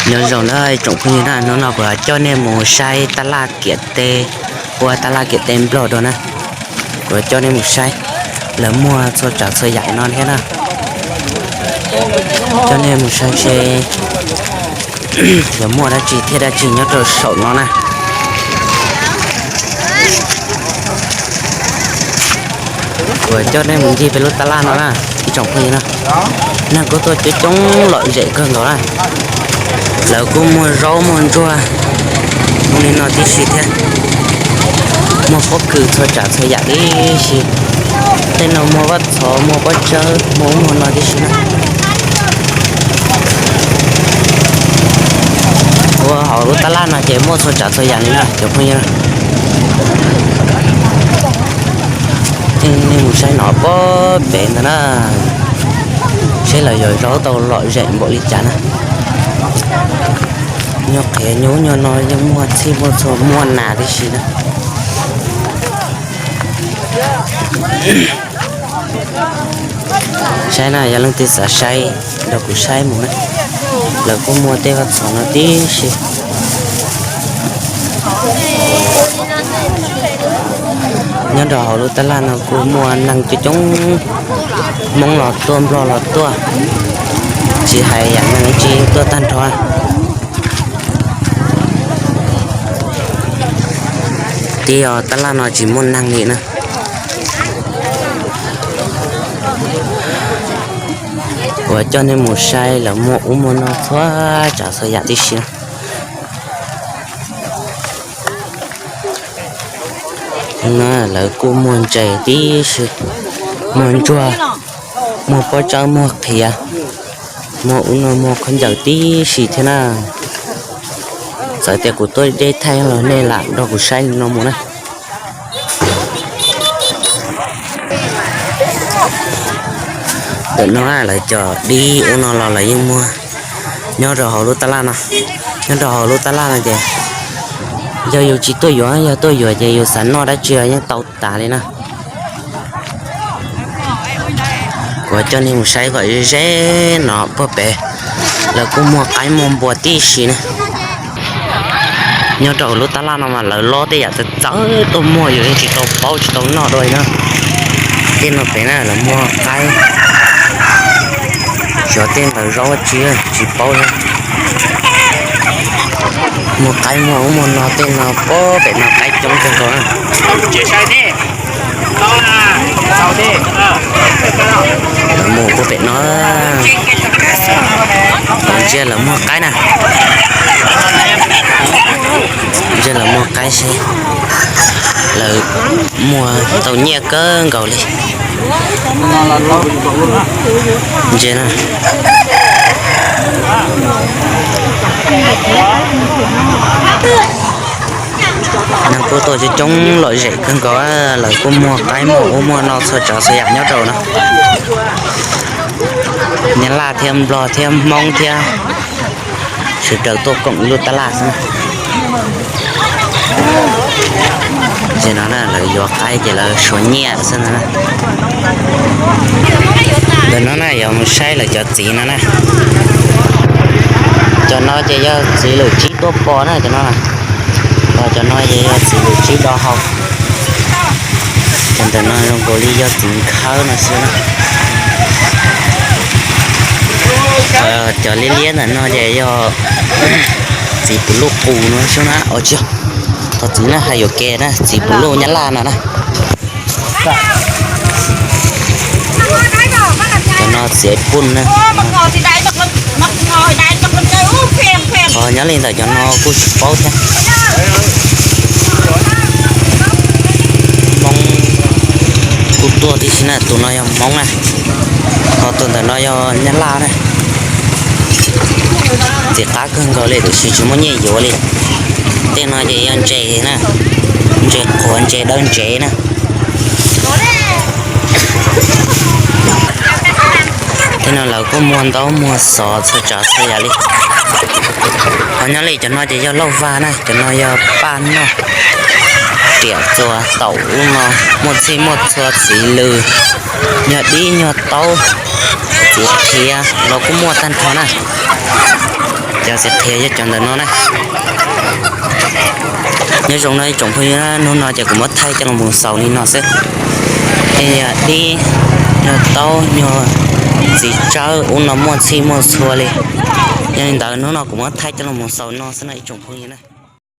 Nyob zoo na tsoom phooj ywg na, hnub no kuv coj nej mus saib tab laj kiam teb, ua tab laj kiam teb Nplog dua na. Kuv coj nej mus saib, lawv muag txhua tsav txhua yam no thiab na. Coj nej mus saib seb yuav muaj dab tsi thiab dab tsi nyob rau saum no na. Kuv coj nej mus ncig peb lub tab laj no na, ib tsoom phooj ywg na. Neeg kuj tuaj coob coob lom zem kawg nkaus na. Lawv kuj muag zaub muag ntsuag zoo li no tib si thiab. Muag pob kws txhua tsav txhua yam tib si. Tej no muag vaj txhov, muag pob tsawb, muag ub muag no tib si na. Ua hauv lub tab laj no ces muaj txhua tsav txhua yam li na cov phooj ywg. Mus saib no pob pem ntawd na, saib lawv yuav zaub tau lom zem npaum li cas na. Nyuag qhiav nyuj nyuag no yeej muaj txhij muaj txhua muaj nas tib si na. Saib na, yog leej twg xav saib nrog kuv saib mus na, lawv kuj muag tej vaj txhov no tib si. Nyob rau hauv lub tab laj no kuj muaj neeg coob coob, Hmoob los tuaj, Nplog los tuaj, tsis hais yam neeg tsis tuaj tag nrho. Tib yog tab laj no tsis muaj neeg li na. Kuv coj nej mus saib lawv muag ub muag no txhua tsav txhua yam tib si na. No lawv kuj muag ntses tib si, muag ntsuag, muag pob tsawb, muag qhiav, muag ub no muag khaub ncaws tib si thiab na. Txawm tias kuv tuaj deb thaij los nej lam nrog kuv saib li no mus na. Ntawm no lawv cov dib ub no los lawv yeej muag nyob rau hauv lub tab laj no. Nyob rau hauv lub tab laj no ces yog yus tsis tuaj yuav, yog tuaj yuav ces yus xav noj dab tsi los yeej tau tas li na. Kuv coj nej mus saib kom ze ze no puag pem, lawv kuj muag qaib muag npua tib si na. Nyob rau lub tab laj no mas lawv lob tej yam txawv txawv tuaj muag yus yeej tsis tau paub tsis tau noj dua li na. Tej no pem na lawv muag qaib, xyov tej ntawd zaub tsi tsis paub li. Muag qaib muag ub muag no tej no puag pem no qaib coob kawg nkaus na. Lawv mus puag pem no, ntsia lawv muag qaib na. Ntsia lawv muag qaib seb lawv muag tau nyiaj kawg nkaus li. Ntsia na, neeg kuj tuaj coob coob lom zem kawg nkaus, lawv kuj muag qaib muag ub muag no txhua tsav txhua yam nyob rau no. Nyab Laj thiab Nplog thiab Hmoob thiab sawv daws tuaj koom ib lub tab laj xwb. Ces no na lawv yuav qaib ces lawv suav nyiaj xwb no na. Ntawm no na yuav mus saib lawv cov txiv no na. Cov no ces yog txiv lwm tsib tuaj pos na cov no. Ho cov no ces yog txiv lwm tsib do hau. Cov ntawm no zoo nkaus li yog txiv nkhawb no xwb na. Cov liab liab ntawm no ces yog txiv puv luj qus no xwb na. Os tsis yog, qhov txiv na hais yuam kev na, txiv puv luj Nyab Laj no na. Cov no txiv puj na. Qhov nyob li ntawm cov no kuj tsis paub thiab. Hmoob kuj tuaj tib si na, tus no yog Hmoob na, ho tus ntawm no yog Nyab Laj na. Txiv qab kawg nkaus li tiam sis tsis muaj nyiaj yuav li. Tej no ces yog ntses na, ntses qhuav ntses dawb ntsev na. Tej no lawv kuj muag ntaub muag xov txhua tsav txhua yam li. Ho nyob li cov no ces yog lauj vag na, cov no yog paj noj, riam txuas taum ub no, muaj txhij muaj txhua txiv lws, nyuag dib nyuag taub, txiv qhiav los kuj muaj tag nrho na. Yog txiv qhia yog cov ntawm no na. Nyob zoo no ib tsoom phooj ywg, hnub no ces kuv muab thaij coj los mus xaus li no xwb. Yog dib, nyuag taub, nyuag txiv tsawb, ub no muaj txhij muaj txhua li. Yog li ntawd hnub no kuv muab thaij coj los mus xaus no xwb no ib tsoom phooj ywg na.